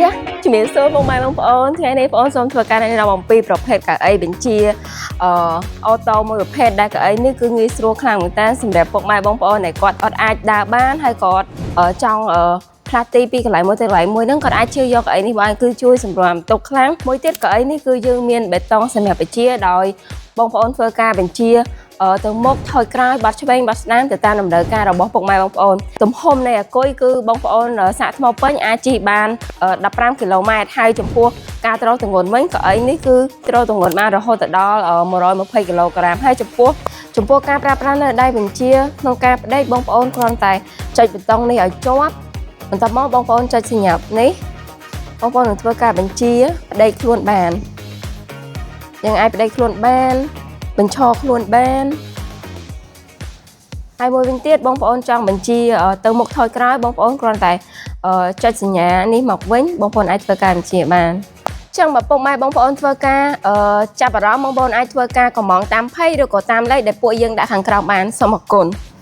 យ៉ាជំរាបសួរពុកម៉ែបងប្អូនថ្ងៃនេះបងប្អូនសូមធ្វើការណែនាំអំពីប្រភេទកៅអីបញ្ជាអឺ auto មួយប្រភេទដែលកៅអីនេះគឺងាយស្រួលខ្លាំងមែនតើសម្រាប់ពុកម៉ែបងប្អូនដែលគាត់អត់អាចដើរបានហើយគាត់ចង់ផ្លាស់ទីពីកន្លែងមួយទៅកន្លែងមួយហ្នឹងគាត់អាចជឿយកកៅអីនេះបានគឺជួយសម្រាលបន្ទុកខ្លាំងមួយទៀតកៅអីនេះគឺយើងមានបេតុងសម្រាប់បញ្ជាដោយបងប្អូនធ្វើការបញ្ជាទៅមុខថយក្រោយបាត់ឆ្វេងបាត់ស្ដាំទៅតាមតម្រូវការរបស់ពុកម៉ែបងប្អូនទំហំនៃអាគុយគឺបងប្អូនសាកថ្មពេញអាចជិះបាន15គីឡូម៉ែត្រហើយចំពោះការទ្រទម្ងន់វិញកៅអីនេះគឺទ្រទម្ងន់បានរហូតទៅដល់120គីឡូក្រាមហើយចំពោះការប្រើប្រាស់នៅដៃបញ្ជាក្នុងការផ្ដេកបងប្អូនគ្រាន់តែចុចប៊ូតុងនេះឲ្យជាប់បន្ទាប់មកបងប្អូនចុចសញ្ញានេះបងប្អូននឹងធ្វើការបញ្ជាផ្ដេកខ្លួនបានយើងអាចផ្ដេកខ្លួនបានបញ្ឈរខ្លួនបានហើយមួយវិញទៀតបងប្អូនចង់បញ្ជាទៅមុខថយក្រោយបងប្អូនគ្រាន់តែចុចសញ្ញានេះមកវិញបងប្អូនអាចធ្វើការបញ្ជាបានចឹងបើពុកម៉ែបងប្អូនធ្វើការចាប់អារម្មណ៍បងប្អូនអាចធ្វើការកម្មង់តាម page ឬក៏តាមលេខដែលពួកយើងដាក់ខាងក្រោមបានសូមអរគុណ។